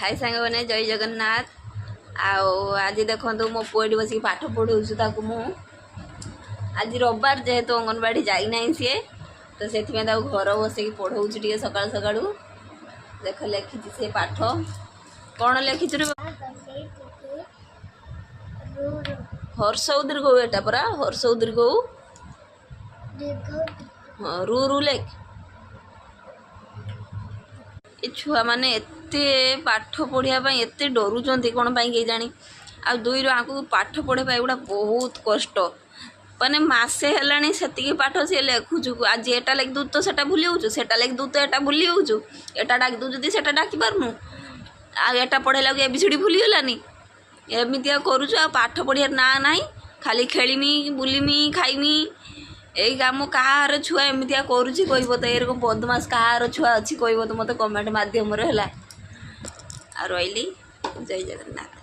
High ସାଙ୍ଗମାନେ, ଜୟ ଜଗନ୍ନାଥ। ଆଉ ଆଜି ଦେଖନ୍ତୁ, ମୋ ପୁଅ ଏଠି ବସିକି ପାଠ ପଢ଼ଉଛି ତାକୁ ମୁଁ। ଆଜି ରବିବାର ଯେହେତୁ ଅଙ୍ଗନବାଡ଼ି ଯାଇନାହିଁ ସିଏ, ତ ସେଥିପାଇଁ ତାକୁ ଘର ବସେଇକି ପଢ଼ଉଛି ଟିକେ ସକାଳୁ ସକାଳୁ। ଦେଖ, ଲେଖିଛି ସେ ପାଠ। କ'ଣ ଲେଖିଛୁ ରେ? ହର୍ଷଉ ଦୀର୍ଘ ଏଟା ପରା, ହର୍ଷଉ ଦୀର୍ଘ। ହଁ, ରୁ ରୁ ଲେଖ। ଏ ଛୁଆମାନେ ଏତେ ପାଠ ପଢ଼ିବା ପାଇଁ ଏତେ ଡରୁଛନ୍ତି କ'ଣ ପାଇଁ କେଜାଣି? ଆଉ ଦୁଇରୁ ଆଙ୍କୁ ପାଠ ପଢ଼ିବା ଏଗୁଡ଼ା ବହୁତ କଷ୍ଟ। ମାନେ ମାସେ ହେଲାଣି ସେତିକି ପାଠ ସିଏ ଲେଖୁଛୁ। ଆଜି ଏଟା ଲେଖି ଦଉ ତ ସେଟା ଭୁଲି ଯାଉଛୁ, ସେଟା ଲେଖି ଦଉ ତ ଏଟା ଭୁଲି ଯାଉଛୁ, ଏଟା ଡାକି ଦଉଛୁ ଯଦି ସେଟା ଡାକି ପାରୁନୁ, ଆଉ ଏଟା ପଢ଼େଇଲାକୁ ଏବିସିଡ଼ି ଭୁଲିଗଲାନି। ଏମିତିଆ କରୁଛୁ। ଆଉ ପାଠ ପଢ଼ିବାର ନାଁ ନାହିଁ, ଖାଲି ଖେଳିମି, ବୁଲିମି, ଖାଇମି, ଏଇ କାମ। କାହାର ଛୁଆ ଏମିତିଆ କରୁଛି କହିବ ତ? ଏରକମ ବଦମାସ କାହାର ଛୁଆ ଅଛି କହିବ ତ ମୋତେ କମେଣ୍ଟ ମାଧ୍ୟମରେ। ହେଲା, ଆଉ ରହିଲି, ଜୟ ଜଗନ୍ନାଥ।